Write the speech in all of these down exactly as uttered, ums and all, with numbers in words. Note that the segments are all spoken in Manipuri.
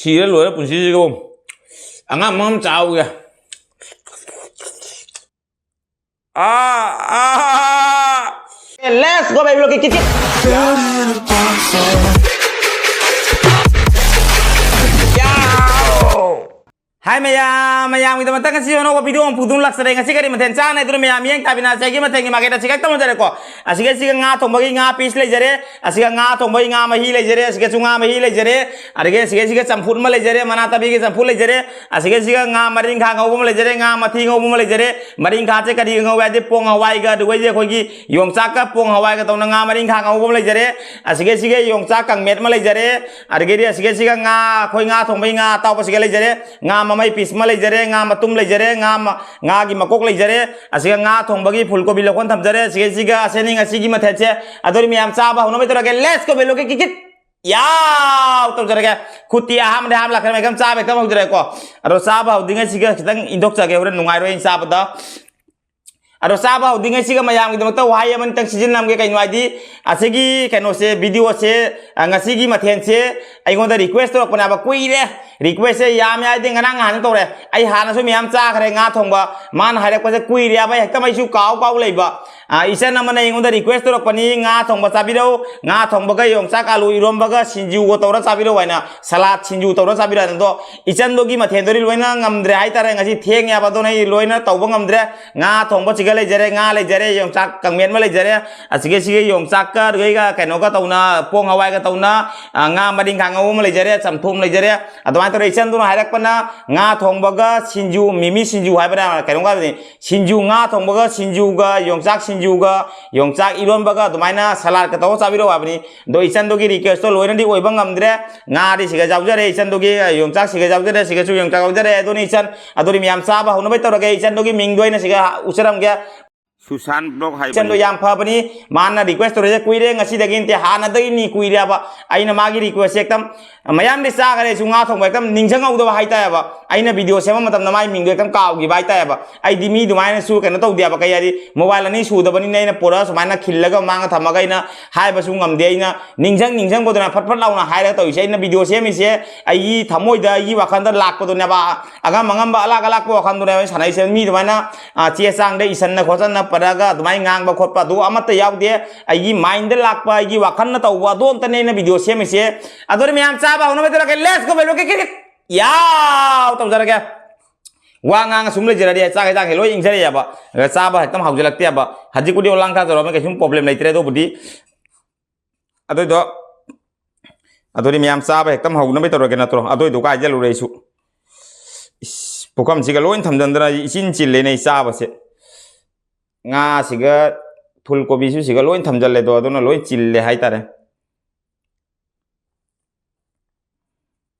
ꯁꯤꯔ ꯂꯣꯏꯔ ꯄꯨꯟꯁꯤꯁꯤꯒ ꯑꯉꯥꯡ ꯑꯃ ꯆꯥꯎꯒꯦ꯫ ꯑꯥ, ꯑꯥ꯫ Let's go, baby, look at kitchen. ꯍꯥꯏ ꯃꯌꯥꯝ, ꯃꯌꯥꯝꯒꯤꯗꯃꯛꯇ ꯉꯁꯤ ꯑꯅꯧꯕ video ꯑꯃ ꯄꯨꯊꯣꯛꯂꯛꯆꯔꯦ꯫ ꯉꯁꯤ ꯀꯔꯤ ꯃꯊꯦꯜ ꯆꯥꯅꯤ ꯍꯥꯏꯗꯨꯅ ꯃꯌꯥꯝ ꯌꯦꯡ ꯇꯥꯕꯤꯅ ꯉꯁꯥꯏꯒꯤ ꯃꯊꯦꯜꯒꯤ ꯃꯥꯏꯀꯩꯗ ꯁꯤꯒ ꯇꯝꯖꯔꯦꯀꯣ꯫ ꯑꯁꯤꯒ ꯁꯤꯒ ꯉꯥ ꯊꯣꯡꯕꯒꯤ ꯉꯥ piece ꯂꯩꯖꯔꯦ꯫ ꯑꯁꯤꯒ ꯉꯥ ꯊꯣꯡꯕꯒꯤ ꯉꯥ ꯃꯍꯤ ꯂꯩꯖꯔꯦ꯫ ꯑꯁꯤꯒꯁꯨ ꯉꯥ ꯃꯍꯤ ꯂꯩꯖꯔꯦ꯫ ꯑꯗꯒꯤ ꯑꯁꯤꯒ ꯁꯤꯒ ꯆꯝꯐꯨꯠ ꯑꯃ ꯂꯩꯖꯔꯦ꯫ ꯃꯅꯥ ꯇꯕꯤꯒꯤ ꯆꯝꯐꯨꯠ ꯂꯩꯖꯔꯦ꯫ ꯑꯁꯤꯒ ꯁꯤꯒ ꯉꯥ ꯃꯔꯤꯡꯈꯥ ꯉꯧꯕ ꯑꯃ ꯂꯩꯖꯔꯦ꯫ ꯉꯥ ꯃꯊꯤ ꯉꯧꯕ ꯑꯃ ꯂꯩꯖꯔꯦ꯫ ꯃꯔꯤꯡꯈꯥꯁꯦ ꯀꯔꯤꯒ ꯉꯧꯋꯦ ꯍꯥꯏꯗꯤ ꯄꯣꯡ ꯍꯋꯥꯏꯒ, ꯑꯗꯨꯒ ꯑꯩꯈꯣꯏꯒꯤ ꯌꯣꯡꯆꯥꯛꯀ ꯄꯣꯡ ꯍꯋꯥꯏꯒ ꯇꯧꯅ ꯉꯥ ꯃꯔꯤꯡꯈꯥ ꯉꯧꯕ ꯑꯃ ꯂꯩꯖꯔꯦ꯫ ꯑꯁꯤꯒ ꯁꯤꯒ ꯌꯣꯡꯆꯥꯛ ꯀꯥꯡꯃꯦꯠ ꯑꯃ ꯂꯩꯖꯔꯦ꯫ ꯑꯗꯒꯤꯗꯤ ꯑꯁꯤꯒ ꯁꯤꯒ ꯉꯥ, ꯑꯩꯈꯣꯏ ꯉꯥ ꯊꯣꯡꯕꯒꯤ ꯉꯥ ꯑꯇꯥꯎꯕ ꯁꯤꯒ ꯂꯩꯖꯔꯦ꯫ ꯉꯥ ꯃꯃꯩ piece ꯑꯃ ꯂꯩꯖꯔꯦ꯫ ꯉꯥ ꯃꯇꯨꯝ ꯂꯩꯖꯔꯦ꯫ ꯉꯥ ꯃ-, ꯉꯥꯒꯤ ꯃꯀꯣꯛ ꯂꯩꯖꯔꯦ꯫ ꯑꯁꯤꯒ ꯉꯥ ꯊꯣꯡꯕꯒꯤ ꯐꯨꯜ ꯀꯣꯕꯤ ꯂꯧꯈꯣꯟ ꯊꯝꯖꯔꯦ꯫ ꯑꯁꯤꯒ ꯁꯤꯒ ꯑꯁꯤꯅꯤ ꯉꯁꯤꯒꯤ ꯃꯊꯦꯜꯁꯦ꯫ ꯑꯗꯨꯗꯤ ꯃꯌꯥꯝ ꯆꯥꯕ ꯍꯧꯅꯕ ꯇꯧꯔꯒꯦ꯫ Let's go, ꯕꯦꯂꯣꯒꯤ ꯀꯤꯀꯤꯠ꯫ ꯌꯥꯎ! ꯇꯧꯖꯔꯒꯦ꯫ ꯈꯨꯠꯇꯤ ꯑꯍꯥꯟꯕꯗ ꯍꯥꯝꯂꯛꯈ꯭ꯔꯦ꯫ ꯃꯌꯥꯝ ꯆꯥꯕ ꯍꯦꯛꯇ ꯍꯧꯖꯔꯦꯀꯣ꯫ ꯑꯗꯣ ꯆꯥꯕ ꯍꯧꯗ꯭ꯔꯤꯉꯩꯁꯤꯒ ꯈꯤꯇꯪ ꯏꯟꯊꯣꯛꯆꯒꯦ꯫ ꯍꯣꯔꯦꯟ ꯅꯨꯡꯉꯥꯏꯔꯣꯏ ꯑꯩꯅ ꯆꯥꯕꯗ꯫ ꯑꯗꯣ ꯆꯥꯕ ꯍꯧꯗ꯭ꯔꯤꯉꯩꯁꯤꯒ ꯃꯌꯥꯝꯒꯤꯗꯃꯛꯇ ꯋꯥꯍꯩ ꯑꯃꯅꯤꯇꯪ ꯁꯤꯖꯤꯟꯅꯔꯝꯒꯦ꯫ ꯀꯩꯅꯣ ꯍꯥꯏꯗꯤ, ꯑꯁꯤꯒꯤ ꯀꯩꯅꯣꯁꯦ, videoꯁꯦ, ꯑ, ꯉꯁꯤꯒꯤ ꯃꯊꯦꯜꯁꯦ ꯑꯩꯉꯣꯟꯗ request ꯇꯧꯔꯛꯄꯅꯦꯕ꯫ ꯀꯨꯏꯔꯦ꯫ Requestꯁꯦ ꯌꯥꯝꯃꯦ ꯍꯥꯏꯗꯤ ꯉꯔꯥꯡ ꯅꯍꯥꯟ ꯇꯧꯔꯦ꯫ ꯑꯩ ꯍꯥꯟꯅꯁꯨ ꯃꯌꯥꯝ ꯆꯥꯈ꯭ꯔꯦ ꯉꯥ ꯊꯣꯡꯕ꯫ ꯃꯥꯅ ꯍꯥꯏꯔꯛꯄꯁꯦ ꯀꯨꯏꯔꯦ ꯍꯥꯏꯕ, ꯍꯦꯛꯇ ꯃꯩꯁꯨ ꯀꯥꯎ ꯀꯥꯎ ꯂꯩꯕ꯫ ꯑ, ꯏꯆꯟ ꯑꯃꯅ ꯑꯩꯉꯣꯟꯗ request ꯇꯧꯔꯛꯄꯅꯤ, "ꯉꯥ ꯊꯣꯡꯕ ꯆꯥꯕꯤꯔꯧ, ꯉꯥ ꯊꯣꯡꯕꯒ ꯌꯣꯡꯆꯥꯛ ꯑꯥꯂꯨ ꯏꯔꯣꯝꯕꯒ ꯁꯤꯡꯖꯨꯒ ꯇꯧꯔ ꯆꯥꯕꯤꯔꯧ" ꯍꯥꯏꯅ, salad ꯁꯤꯡꯖꯨ ꯇꯧꯔ ꯆꯥꯕꯤꯔꯧ ꯍꯥꯏꯅ꯫ ꯑꯗꯣ ꯏꯆꯟꯗꯨꯒꯤ ꯃꯊꯦꯜꯗꯨꯗꯤ ꯂꯣꯏꯅ ꯉꯝꯗ꯭ꯔꯦ ꯍꯥꯏꯇꯥꯔꯦ, ꯉꯁꯤ ꯊꯦꯡꯉꯦꯕ, ꯑꯗꯨꯅ ꯑꯩ ꯂꯣꯏꯅ ꯇꯧꯕ ꯉꯝꯗ꯭ꯔꯦ꯫ ꯉꯥ ꯊꯣꯡꯕ ꯁꯤꯒ ꯂꯩꯖꯔꯦ, ꯉꯥ ꯂꯩꯖꯔꯦ, ꯌꯣꯡꯆꯥꯛ ꯀꯥꯡꯃꯦꯠ ꯑꯃ ꯂꯩꯖꯔꯦ, ꯑꯁꯤꯒ ꯁꯤꯒ ꯌꯣꯡꯆꯥꯛꯀ ꯑꯗꯨꯒ ꯀꯩꯅꯣꯒ ꯇꯧꯅ, ꯄꯣꯡ ꯍꯋꯥꯏꯒ ꯇꯧꯅ, ꯑ, ꯉꯥ ꯃꯔꯤꯡꯈꯥ ꯉꯧꯕ ꯑꯃ ꯂꯩꯖꯔꯦ, ꯆꯝꯊꯣꯡ ꯑꯃ ꯂꯩꯖꯔꯦ꯫ ꯑꯗꯨꯃꯥꯏꯅ ꯇꯧꯔꯦ꯫ ꯏꯆꯟꯗꯨꯅ ꯍꯥꯏꯔꯛꯄꯅ ꯉꯥ ꯊꯣꯡꯕꯒ ꯁꯤꯡꯖꯨ, ꯃꯤꯃꯤ ꯁꯤꯡꯖꯨ ꯍꯥꯏꯕ꯭ꯔꯥ ꯀꯩꯅꯣꯝꯒ ꯍꯥꯏꯕꯅꯤ꯫ ꯁꯤꯡꯖꯨ, ꯉꯥ ꯊꯣꯡꯕꯒ ꯁꯤꯡꯖꯨꯒ, ꯌꯣꯡꯆꯥꯛ ꯁꯤꯡꯖꯨꯒ, ꯌꯣꯡꯆꯥꯛ ꯏꯔꯣꯟꯕꯒ ꯑꯗꯨꯃꯥꯏꯅ saladꯀ ꯇꯧꯔ ꯆꯥꯕꯤꯔꯛꯑꯣ ꯍꯥꯏꯕꯅꯤ꯫ ꯑꯗꯣ ꯏꯆꯟꯗꯨꯒꯤ requestꯇꯣ ꯂꯣꯏꯅꯗꯤ ꯑꯣꯏꯕ ꯉꯝꯗ꯭ꯔꯦ꯫ ꯉꯥꯗꯤ ꯁꯤꯒ ꯌꯥꯎꯖꯔꯦ, ꯏꯆꯟꯗꯨꯒꯤ ꯌꯣꯡꯆꯥꯛ ꯁꯤꯒ ꯌꯥꯎꯖꯔꯦ, ꯁꯤꯒꯁꯨ ꯌꯣꯡꯆꯥꯛ ꯌꯥꯎꯖꯔꯦ꯫ ꯑꯗꯨꯅꯤ ꯏꯆꯟ, ꯑꯗꯨꯅꯤ ꯃꯌꯥꯝ ꯆꯥꯕ ꯍꯧꯅꯕ ꯇꯧꯔꯒꯦ꯫ ꯏꯆꯟꯗꯨꯒꯤ ꯃꯤꯡꯗꯣ ꯑꯩꯅ ꯁꯤꯒ ꯎꯠꯆꯔꯝꯒꯦ꯫ ꯁꯨꯁꯥꯟ ꯕ꯭ꯂꯣꯛ ꯍꯥꯏꯕꯅꯤ꯫ ꯏꯆꯟꯗꯣ ꯌꯥꯝ ꯐꯕꯅꯤ꯫ ꯃꯥꯅ ꯔꯤꯀ꯭ꯋꯦꯁ ꯇꯧꯔꯛꯏꯁꯦ ꯀꯨꯏꯔꯦ, ꯉꯁꯤꯗꯒꯤ ꯅꯠꯇꯦ, ꯍꯥꯟꯅꯗꯒꯤꯅꯤ, ꯀꯨꯏꯔꯦꯕ꯫ ꯑꯩꯅ ꯃꯥꯒꯤ ꯔꯤꯀ꯭ꯋꯦꯁꯁꯦ ꯍꯦꯛꯇ, ꯃꯌꯥꯝꯗꯤ ꯆꯥꯈꯔꯦ, ꯑꯩꯁꯨ ꯉꯥ ꯊꯣꯡꯕ ꯍꯦꯛꯇ ꯅꯤꯡꯁꯤꯡꯍꯧꯗꯕ ꯍꯥꯏꯇꯥꯔꯦꯕ꯫ ꯑꯩꯅ ꯚꯤꯗꯤꯑꯣ ꯁꯦꯝꯕ ꯃꯇꯝꯗ ꯃꯥꯏ ꯃꯤꯡꯗꯣ ꯍꯦꯛꯇ ꯀꯥꯎꯈꯤꯕ ꯍꯥꯏꯇꯥꯔꯦꯕ꯫ ꯑꯩꯗꯤ ꯃꯤ ꯑꯗꯨꯃꯥꯏꯅꯁꯨ ꯀꯩꯅꯣ ꯇꯧꯗꯦꯕ, ꯀꯩ ꯍꯥꯏꯗꯤ, ꯃꯣꯕꯥꯏꯜ ꯑꯅꯤ ꯁꯨꯗꯕꯅꯤꯅ ꯑꯩꯅ ꯄꯨꯔꯒ ꯁꯨꯃꯥꯏꯅ ꯈꯤꯜꯂꯒ ꯃꯥꯡꯗ ꯊꯝꯃꯒ ꯑꯩꯅ ꯍꯥꯏꯕꯁꯨ ꯉꯝꯗꯦ꯫ ꯑꯩꯅ ꯅꯤꯡꯁꯤꯡ ꯅꯤꯡꯁꯤꯡꯕꯗꯨꯅ ꯐꯠ ꯐꯠ ꯂꯥꯎꯅ ꯍꯥꯏꯔꯒ ꯇꯧꯔꯤꯁꯦ꯫ ꯑꯩꯅ ꯚꯤꯗꯤꯑꯣ ꯁꯦꯝꯃꯤꯁꯦ ꯑꯩꯒꯤ ꯊꯃꯣꯏꯗ, ꯑꯩꯒꯤ ꯋꯥꯈꯜꯗ ꯂꯥꯛꯄꯗꯨꯅꯦꯕ, ꯑꯉꯝ ꯑꯉꯝꯕ ꯑꯂꯥꯛ ꯑꯂꯥꯛꯄ ꯋꯥꯈꯜꯗꯨꯅꯦꯕ ꯑꯩꯅ ꯁꯥꯟꯅꯔꯤꯁꯦ꯫ ꯃꯤ ꯑꯗꯨꯃꯥꯏꯅ, ꯑ, ꯆꯦ ꯆꯥꯡꯗ ꯏꯁꯟꯅ ꯈꯣꯠꯆꯟꯅ ꯄꯔꯒ ꯑꯗꯨꯃꯥꯏꯅ ꯉꯥꯡꯕ ꯈꯣꯠꯄ ꯑꯗꯨ ꯑꯃꯠꯇ ꯌꯥꯎꯗꯦ꯫ ꯑꯩꯒꯤ ꯃꯥꯏꯟꯗ ꯂꯥꯛꯄ, ꯑꯩꯒꯤ ꯋꯥꯈꯜꯅ ꯇꯧꯕ ꯑꯗꯨ ꯑꯝꯇꯅꯦ ꯑꯩꯅ ꯚꯤꯗꯤꯑꯣ ꯁꯦꯝꯃꯤꯁꯦ꯫ ꯑꯗꯨꯅ ꯃꯌꯥꯝ ꯆꯥꯕ ꯍꯧꯅꯕ ꯇꯧꯔꯒꯦ꯫ Let's go, baby, kick, kick, kick. ꯌꯥꯎ! ꯇꯧꯖꯔꯒꯦ꯫ ꯋꯥ ꯉꯥꯡꯉ ꯁꯨꯝ ꯂꯩꯖꯔꯗꯤ ꯆꯥꯛ ꯍꯦꯟꯖꯥꯡꯁꯦ ꯂꯣꯏ ꯏꯪꯖꯔꯛꯑꯦꯕ꯫ ꯑꯗ ꯆꯥꯕ ꯍꯦꯛꯇ ꯍꯧꯖꯤꯜꯂꯛꯇꯦꯕ꯫ ꯍꯧꯖꯤꯛꯄꯨꯗꯤ ꯑꯣꯂꯥꯡ ꯀꯥꯖꯔꯕꯅꯤꯅ ꯀꯩꯁꯨꯝ ꯄ꯭ꯔꯣꯕ꯭ꯂꯦꯝ ꯂꯩꯇ꯭ꯔꯦ꯫ ꯑꯗꯨꯕꯨꯗꯤ ꯑꯗꯨꯗꯣ, ꯑꯗꯨꯗꯤ ꯃꯌꯥꯝ ꯆꯥꯕ ꯍꯦꯛꯇ ꯍꯧꯅꯕ ꯇꯧꯔꯒꯦ ꯅꯠꯇ꯭ꯔꯣ? ꯑꯗꯨꯏꯗꯣ ꯀꯥꯏꯖꯜꯂꯨꯔꯦ ꯑꯩꯁꯨ꯫ ꯏꯁ, ꯄꯨꯈꯝꯁꯤꯒ ꯂꯣꯏ ꯊꯝꯖꯤꯟꯗꯅ ꯏꯆꯤꯟ ꯆꯤꯜꯂꯦꯅꯦ ꯑꯩ ꯆꯥꯕꯁꯦ꯫ ꯉꯥꯁꯤꯒ ꯐꯨꯜ ꯀꯣꯕꯤꯁꯨ ꯁꯤꯒ ꯂꯣꯏ ꯊꯝꯖꯤꯜꯂꯦꯗꯣ, ꯑꯗꯨꯅ ꯂꯣꯏ ꯆꯤꯜꯂꯦ ꯍꯥꯏꯇꯥꯔꯦ꯫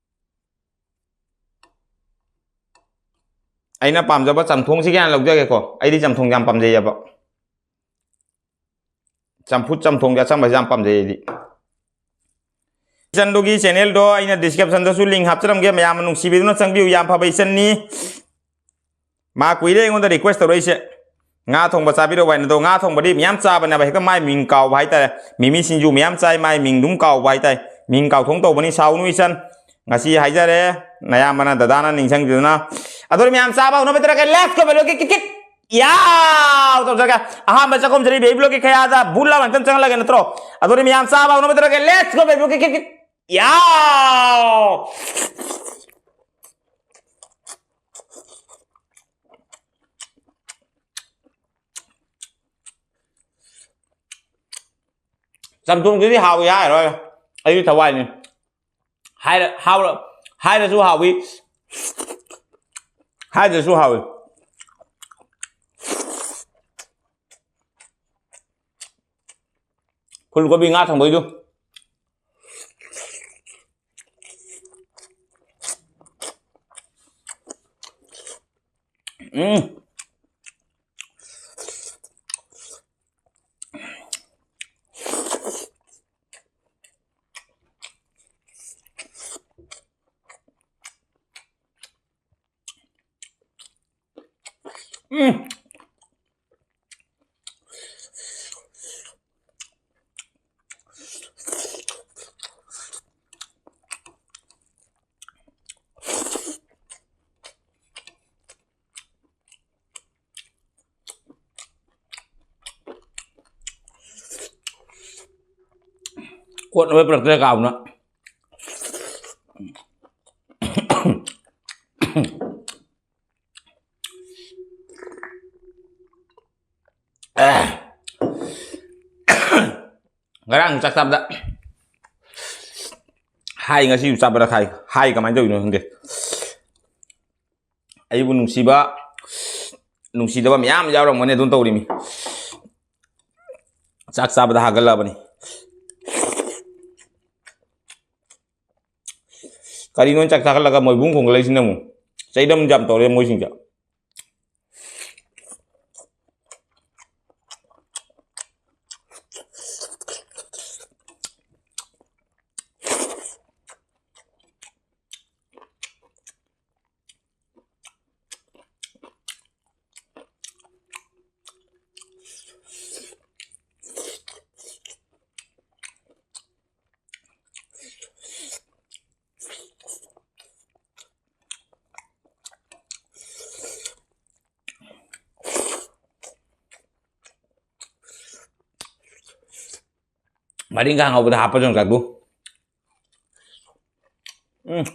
ꯑꯩꯅ ꯄꯥꯝꯖꯕ ꯆꯝꯊꯣꯡꯁꯤꯒ ꯍꯥꯟꯅ ꯂꯧꯖꯒꯦꯀꯣ꯫ ꯑꯩꯗꯤ ꯆꯝꯊꯣꯡ ꯌꯥꯝ ꯄꯥꯝꯖꯩꯌꯦꯕ꯫ ꯆꯝꯐꯨꯠ ꯆꯝꯊꯣꯡꯁꯦ ꯑꯆꯝꯕꯁꯦ ꯌꯥꯝ ꯄꯥꯝꯖꯩ ꯑꯩꯗꯤ꯫ ꯏꯆꯟꯗꯨꯒꯤ ꯆꯦꯅꯦꯜꯗꯣ ꯑꯩꯅ ꯗꯤꯁꯀ꯭ꯔꯤꯞꯁꯟꯗꯁꯨ ꯂꯤꯡ ꯍꯥꯞꯆꯔꯝꯒꯦ, ꯃꯌꯥꯝꯅ ꯅꯨꯡꯁꯤꯕꯤꯗꯨꯅ ꯆꯪꯕꯤꯌꯨ, ꯌꯥꯝ ꯐꯕ ꯏꯆꯟꯅꯤ꯫ ꯃꯥ ꯀꯨꯏꯔꯦ ꯑꯩꯉꯣꯟꯗ ꯔꯤꯀ꯭ꯋꯦꯁ ꯇꯧꯔꯛꯏꯁꯦ, "ꯉꯥ ꯊꯣꯡꯕ ꯆꯥꯕꯤꯔꯛꯎ" ꯍꯥꯏꯅ꯫ ꯑꯗꯣ ꯉꯥ ꯊꯣꯡꯕꯗꯤ ꯃꯌꯥꯝ ꯆꯥꯕꯅꯦꯕ, ꯍꯦꯛꯇ ꯃꯥꯏ ꯃꯤꯡ ꯀꯥꯎꯕ ꯍꯥꯏꯇꯥꯔꯦ꯫ ꯃꯤꯃꯤ ꯁꯤꯡꯖꯨ ꯃꯌꯥꯝ ꯆꯥꯏ, ꯃꯥꯏ ꯃꯤꯡ ꯑꯗꯨꯝ ꯀꯥꯎꯕ ꯍꯥꯏꯇꯥꯔꯦ꯫ ꯃꯤꯡ ꯀꯥꯎꯊꯣꯛ ꯇꯧꯕꯅꯤ, ꯁꯥꯎꯅꯨ ꯏꯆꯟ꯫ ꯉꯁꯤ ꯍꯥꯏꯖꯔꯦ, ꯅꯌꯥꯝꯕꯅ, ꯗꯗꯥꯅ ꯅꯤꯡꯁꯤꯡꯕꯤꯗꯨꯅ꯫ ꯑꯗꯨꯗꯤ ꯃꯌꯥꯝ ꯆꯥꯕ ꯍꯧꯅꯕ ꯇꯧꯔꯒꯦ꯫ Let's go, baby, kick, kick, kick. ꯌꯥꯎ! ꯇꯧꯖꯔꯒꯦ꯫ ꯑꯍꯥꯟꯕ ꯆꯥꯛꯈꯨꯝꯁꯤꯗꯤ ꯕꯦꯕꯤ ꯕ꯭ꯂꯣꯛꯀꯤ ꯈꯌꯥꯗ ꯕꯨꯠ ꯂꯥꯎꯅ ꯑꯝꯇꯪ ꯆꯪꯍꯜꯂꯒꯦ ꯅꯠꯇ꯭ꯔꯣ? ꯑꯗꯨꯗꯤ ꯃꯌꯥꯝ ꯆꯥꯕ ꯍꯧꯅꯕ ꯇꯧꯔꯒꯦ꯫ Let's go, baby, kick, kick, kick. ꯌꯥꯎ! ꯆꯝꯊꯣꯡꯁꯤꯗꯤ ꯍꯥꯎꯏ ꯍꯥꯏꯔꯣꯏ, ꯑꯩꯗꯤ ꯊꯋꯥꯏꯅꯤ꯫ ꯍꯥꯏꯔ-, ꯍꯥꯎꯔ-, ꯍꯥꯏꯔꯁꯨ ꯍꯥꯎꯏ, ꯍꯥꯏꯗ꯭ꯔꯁꯨ ꯍꯥꯎꯏ꯫ ꯐꯨꯜ ꯀꯣꯕꯤ ꯉꯥ ꯊꯣꯡꯕꯩꯗꯨ꯫ ꯎꯝ꯫ ꯎꯝ꯫ ꯀꯣꯠꯅꯕ ꯄꯨꯔꯛꯇ꯭ꯔꯦ ꯀꯥꯎꯅ꯫ ꯑꯦ꯫ ꯉꯔꯥꯡ ꯆꯥꯛ ꯆꯥꯕꯗ ꯍꯥꯏ, ꯉꯁꯤꯁꯨ ꯆꯥꯕꯗ ꯍꯥꯏ꯫ ꯍꯥꯏ ꯀꯃꯥꯏꯅ ꯇꯧꯔꯤꯅꯣ ꯈꯪꯗꯦ꯫ ꯑꯩꯕꯨ ꯅꯨꯡꯁꯤꯕ, ꯅꯨꯡꯁꯤꯗꯕ ꯃꯌꯥꯝ ꯌꯥꯎꯔꯝꯒꯅꯤ, ꯑꯗꯨꯝ ꯇꯧꯔꯤꯃꯤ꯫ ꯆꯥꯛ ꯆꯥꯕꯗ ꯍꯥꯒꯠꯂꯕꯅꯤ꯫ ꯀꯔꯤꯅꯣ ꯆꯥꯛ ꯆꯥꯈꯠꯂꯒ ꯃꯣꯏꯕꯨꯡ ꯈꯣꯡꯒꯠꯂꯛꯏꯁꯤꯅ ꯑꯃꯨꯛ? ꯆꯩꯗꯝ ꯌꯥꯝ ꯇꯧꯔꯦ ꯃꯣꯏꯁꯤꯡꯁꯦ꯫ ꯃꯔꯤꯡꯒꯥ ꯍꯥꯡꯍꯧꯕꯗ ꯍꯥꯞꯄ ꯌꯣꯡꯆꯥꯛꯇꯨ꯫ ꯎꯝ꯫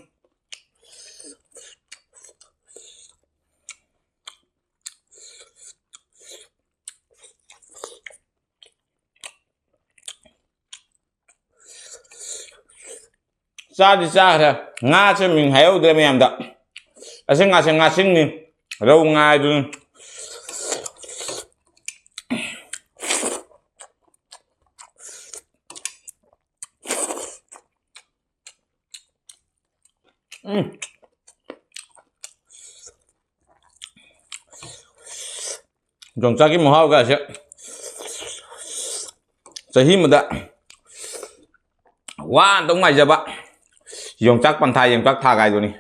ꯆꯥꯗꯤ ꯆꯥꯈ꯭ꯔꯦ꯫ ꯉꯥꯁꯦ ꯃꯤꯡ ꯍꯥꯏꯍꯧꯗ꯭ꯔꯦ ꯃꯌꯥꯝꯗ꯫ ꯑꯁꯤ ꯉꯥꯁꯦ ꯉꯥꯁꯤꯡꯅꯤ꯫ ꯔꯧ ꯉꯥ ꯍꯥꯏꯗꯨꯅꯤ꯫ ꯎꯝ꯫ ꯌꯣꯡꯆꯥꯛꯀꯤ ꯃꯍꯥꯎꯒꯁꯦ ꯆꯍꯤ ꯑꯃꯗ ꯋꯥꯅ ꯑꯗꯨꯝ ꯉꯥꯏꯖꯕ ꯌꯣꯡꯆꯥꯛ ꯄꯟꯊꯥ, ꯌꯣꯡꯆꯥꯛ ꯊꯥ ꯀꯥꯏꯗꯨꯅꯤ꯫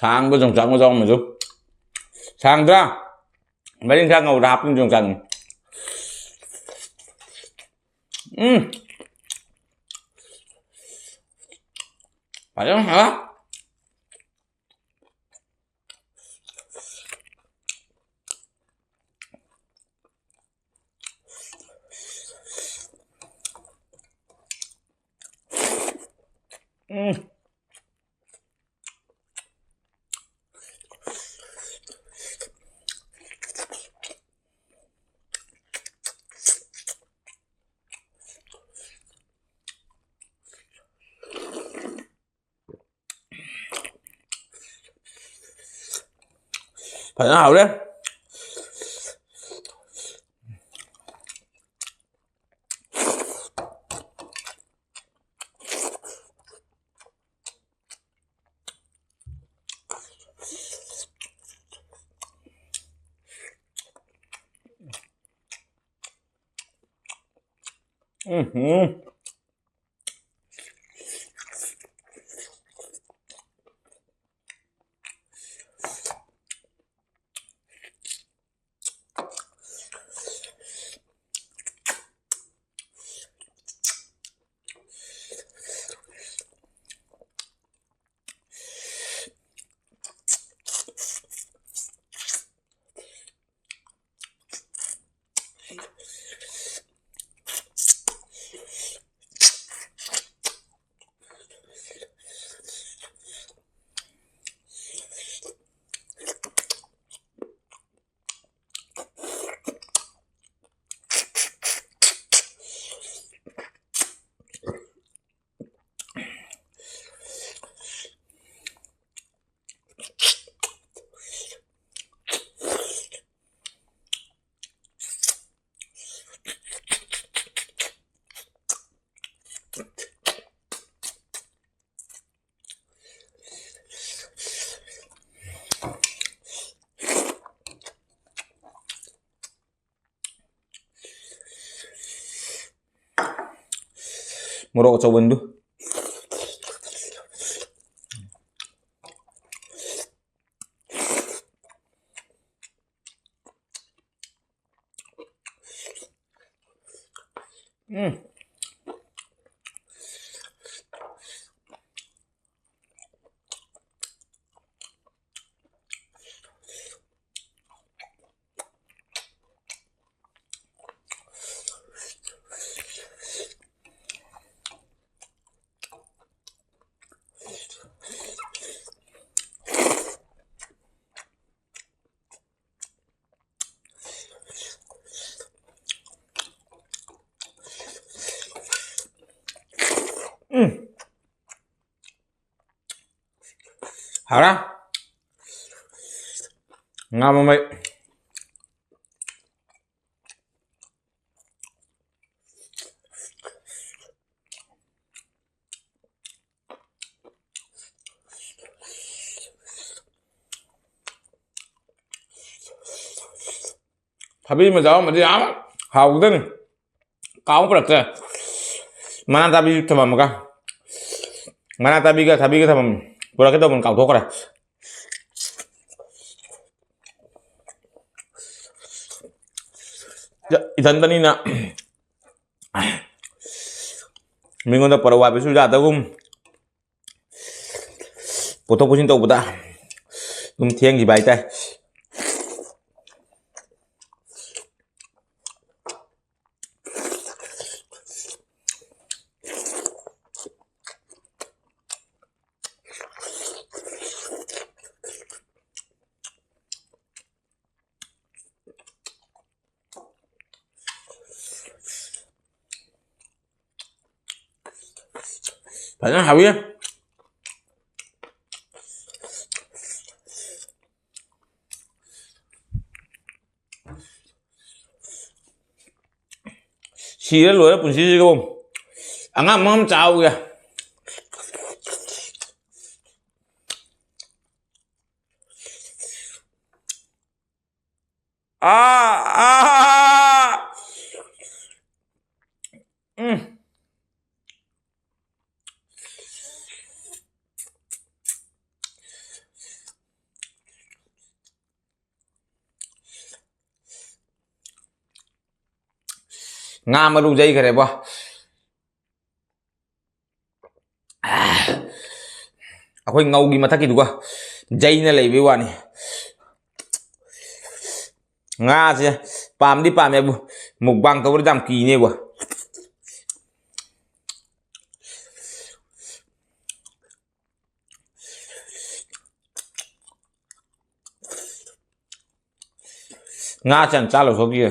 ꯁꯥꯡꯕ ꯌꯣꯡꯆꯥꯛ ꯃꯆꯥ ꯑꯃꯁꯨ꯫ ꯁꯥꯡꯗ꯭ꯔꯥ? ꯃꯔꯤꯡꯈꯥ ꯉꯧꯕꯗ ꯍꯥꯞꯄꯤꯅ ꯌꯣꯡꯆꯥꯛꯅꯤ꯫ ꯎꯝ꯫ ꯐꯖꯅ ꯍꯥ? ꯎꯝ꯫ ꯐꯖꯅ ꯍꯥꯎꯔꯦ꯫ ꯎꯝ꯫ ꯃꯣꯔꯣꯛ ꯑꯆꯧꯕꯗꯨ꯫ ꯎꯝ꯫ ꯎꯝ꯫ ꯍꯥꯎꯔꯦ꯫ ꯉꯥ ꯃꯃꯩ꯫ ꯊꯕꯤ ꯑꯃ ꯌꯥꯎꯔꯝꯃꯗꯤ ꯌꯥꯝ ꯍꯥꯎꯒꯗꯅꯤ꯫ ꯀꯥꯎ ꯄꯨꯔꯛꯇ꯭ꯔꯦ꯫ ꯃꯅꯥ ꯊꯕꯤ ꯊꯝꯃꯝꯃꯒ꯫ ꯃꯅꯥ ꯊꯕꯤꯒ ꯊꯕꯤꯒ ꯊꯝꯃꯝ-, ꯄꯨꯔꯛꯀꯦ ꯇꯧꯕꯅꯤ, ꯀꯥꯎꯊꯣꯛꯈ꯭ꯔꯦ꯫ ꯏꯊꯟꯇꯅꯤꯅ ꯃꯤꯉꯣꯟꯗ ꯄꯨꯔꯛꯎ ꯍꯥꯏꯕꯁꯨ ꯌꯥꯗꯒꯨꯝ, ꯄꯨꯊꯣꯛ ꯄꯨꯁꯤꯟ ꯇꯧꯕꯗ ꯑꯗꯨꯝ ꯊꯦꯡꯈꯤꯕ ꯍꯥꯏꯇꯥꯔꯦ꯫ ꯐꯖꯅ ꯍꯥꯎꯋꯤ꯫ ꯁꯤꯔ ꯂꯣꯏꯔ ꯄꯨꯟꯁꯤꯁꯤꯕꯨ꯫ ꯑꯉꯥꯡ ꯑꯃ ꯆꯥꯎꯒꯦ꯫ ꯑꯥ, ꯑꯥ, ꯎꯝ꯫ ꯉꯥ ꯃꯔꯨ ꯌꯩꯈ꯭ꯔꯦꯕꯣ꯫ ꯑꯩꯈꯣꯏ ꯉꯧꯒꯤ ꯃꯊꯛꯀꯤꯗꯨꯒ ꯌꯩꯅ ꯂꯩꯕꯩ ꯋꯥꯅꯤ꯫ ꯉꯥꯁꯦ ꯄꯥꯝꯗꯤ ꯄꯥꯝꯃꯦꯕꯨ, ꯃꯨꯛꯕꯥꯡ ꯇꯧꯕꯗꯤ ꯌꯥꯝ ꯀꯤꯅꯦꯕ꯫ ꯉꯥ ꯆꯪ ꯆꯥ ꯂꯧꯊꯣꯛꯈꯤꯒꯦ꯫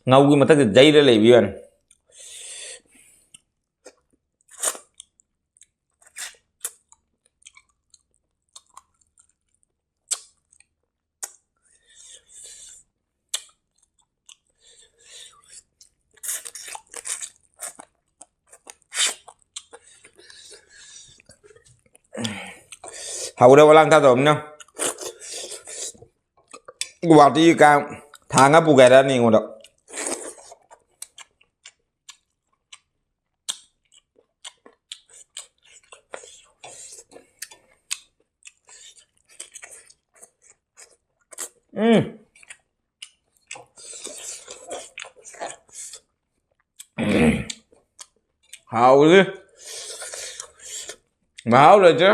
ꯉꯧꯒꯤ ꯃꯊꯛꯇ ꯌꯩꯔ ꯂꯩꯕ ꯌꯥꯅꯤ꯫ ꯍꯧꯔꯦ ꯋꯥꯂꯥꯡ ꯊꯥꯗꯧꯕꯅꯤꯅ꯫ ꯒꯨꯍꯥꯇꯤ ꯀꯥꯡ ꯊꯥꯡꯉ ꯄꯨꯒꯦ ꯍꯥꯏꯔꯛꯑꯅꯤ ꯑꯩꯉꯣꯟꯗ꯫ ꯎꯝ꯫ ꯍꯥꯎꯔꯤ꯫ ꯃꯍꯥꯎ ꯂꯩꯇ꯭ꯔꯦ꯫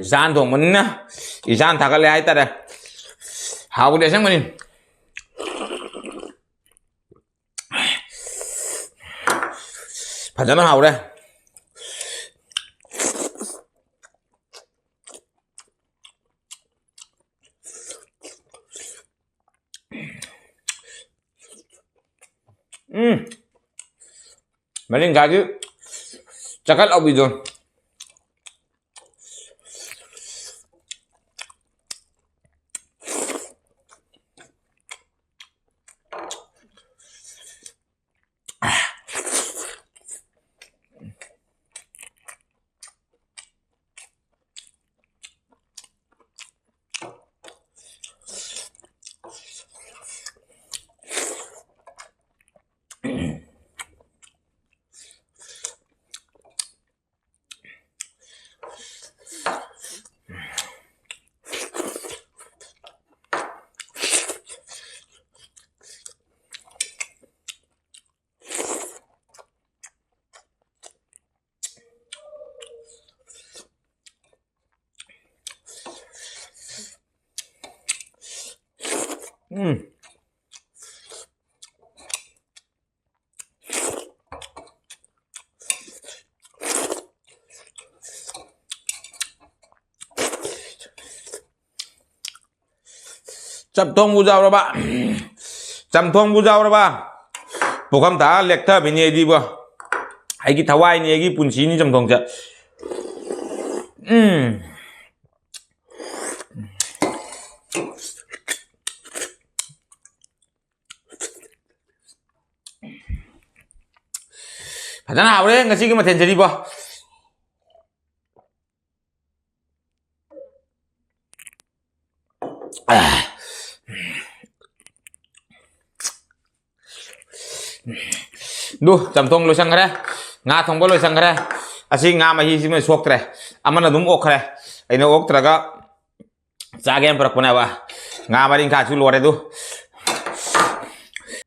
ꯏꯁꯥꯅ ꯊꯣꯡꯕꯅꯤꯅ ꯏꯁꯥꯅ ꯊꯥꯒꯠꯂꯦ ꯍꯥꯏꯇꯥꯔꯦ꯫ ꯍꯥꯎꯕꯗꯤ ꯑꯁꯦꯡꯕꯅꯤ꯫ ꯐꯖꯅ ꯍꯥꯎꯔꯦ꯫ ꯎꯝ꯫ ꯃꯔꯤꯡꯈꯥꯒꯤ ꯆꯀꯠ ꯂꯥꯎꯕꯤꯗꯣ꯫ ꯎꯝ꯫ ꯆꯝꯊꯣꯡꯕꯨ ꯌꯥꯎꯔꯕ, ꯆꯝꯊꯣꯡꯕꯨ ꯌꯥꯎꯔꯕ, ꯄꯨꯈꯝ ꯇꯥ ꯂꯦꯛꯊꯕꯤꯅꯤ ꯑꯩꯗꯤꯕꯣ꯫ ꯑꯩꯒꯤ ꯊꯋꯥꯏꯅꯤ, ꯑꯩꯒꯤ ꯄꯨꯟꯁꯤꯅꯤ ꯆꯝꯊꯣꯡꯁꯦ꯫ ꯎꯝ꯫ ꯐꯖꯅ ꯍꯥꯎꯔꯦ ꯉꯁꯤꯒꯤ ꯃꯊꯦꯜꯁꯤꯗꯤꯕꯣ꯫ ꯑꯗꯨ ꯆꯝꯊꯣꯡ ꯂꯣꯏꯁꯟꯈ꯭ꯔꯦ, ꯉꯥ ꯊꯣꯡꯕ ꯂꯣꯏꯁꯟꯈ꯭ꯔꯦ꯫ ꯑꯁꯤ ꯉꯥ ꯃꯍꯤꯁꯤꯃ ꯁꯣꯛꯇ꯭ꯔꯦ, ꯑꯃꯅ ꯑꯗꯨꯝ ꯑꯣꯛꯈ꯭ꯔꯦ꯫ ꯑꯩꯅ ꯑꯣꯛꯇ꯭ꯔꯒ ꯆꯥꯒꯦꯅ ꯄꯨꯔꯛꯄꯅꯦꯕ꯫ ꯉꯥ ꯃꯔꯤꯡꯈꯥꯁꯨ ꯂꯣꯏꯔꯦ ꯑꯗꯨ꯫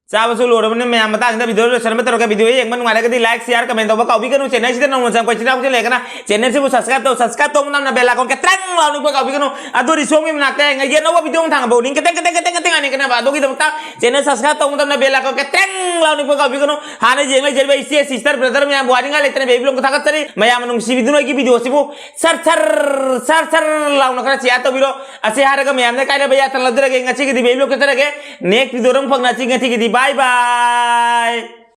ꯆꯥꯕꯁꯨ ꯂꯣꯏꯔꯕꯅꯤꯅ ꯃꯌꯥꯝ ꯃꯇꯥꯡꯁꯤꯗ video ꯂꯣꯏꯁꯟꯅꯕ ꯇꯧꯔꯒꯦ꯫ Video ꯌꯦꯡꯕ ꯅꯨꯡꯉꯥꯏꯔꯒꯗꯤ like, share, comment ꯇꯧꯕ ꯀꯥꯎꯕꯤꯒꯅꯨ꯫ Channel ꯁꯤꯗ ꯅꯧꯅ ꯆꯪꯉꯛꯄ ꯏꯆꯤꯟ ꯏꯅꯥꯎꯁꯤꯡ ꯂꯩꯔꯒꯅ channel ꯁꯤꯕꯨ subscribe ꯇꯧ꯫ Subscribe ꯇꯧꯕ ꯃꯇꯝꯗ bell icon ꯈꯤꯇꯪ ꯂꯥꯎ ꯅꯤꯛꯄ ꯀꯥꯎꯕꯤꯒꯅꯨ꯫ ꯑꯗꯨꯗꯤ ꯁꯣꯝꯒꯤ ꯃꯅꯥꯛꯇ ꯉꯩꯒꯤ ꯑꯅꯧꯕ video ꯑꯃ ꯊꯥꯡꯕ ꯐꯥꯎ ꯅꯤꯡ ꯈꯤꯇꯪ, ꯈꯤꯇꯪ, ꯈꯤꯇꯪ, ꯈꯤꯇꯪ ꯉꯥꯏꯅꯤꯡꯀꯅꯦꯕ꯫ ꯑꯗꯨꯒꯤꯗꯃꯛꯇ channel subscribe ꯇꯧꯕ ꯃꯇꯝꯗ bell icon ꯈꯤꯇꯪ ꯂꯥꯎ ꯅꯤꯛꯄ ꯀꯥꯎꯕꯤꯒꯅꯨ꯫ ꯍꯥꯟꯅ ꯌꯦꯡ ꯂꯩꯖꯔꯤꯕ ꯏꯆꯦ, sister, brother ꯃꯌꯥꯝꯕꯨ ꯋꯥꯅꯤꯡꯉꯥꯏ ꯂꯩꯇꯅ ꯕꯦꯕꯤ ꯂꯣꯝꯗ ꯊꯥꯒꯠꯆꯔꯤ꯫ ꯃꯌꯥꯝꯅ ꯅꯨꯡꯁꯤꯕꯤꯗꯨꯅ ꯑꯩꯒꯤ video ꯁꯤꯕꯨ ꯁꯔ ꯁꯔ, ꯁꯔ ꯁꯔ ꯂꯥꯎꯅ ꯈꯔ share ꯇꯧꯕꯤꯔꯣ꯫ ꯑꯁꯤ ꯍꯥꯏꯔꯒ ꯃꯌꯥꯝꯗ ꯀꯥꯏꯅꯕ ꯌꯥꯊꯪ ꯂꯧꯖꯔꯒꯦ꯫ ꯉꯁꯤꯒꯤꯗꯤ ꯕꯦꯕꯤ ꯂꯣꯝ ꯆꯠꯆꯔꯒꯦ꯫ Next video ꯗ ꯑꯃꯨꯛ ꯐꯪꯅꯁꯤ꯫ ꯉꯁꯤꯒꯤꯗꯤ bye bye꯫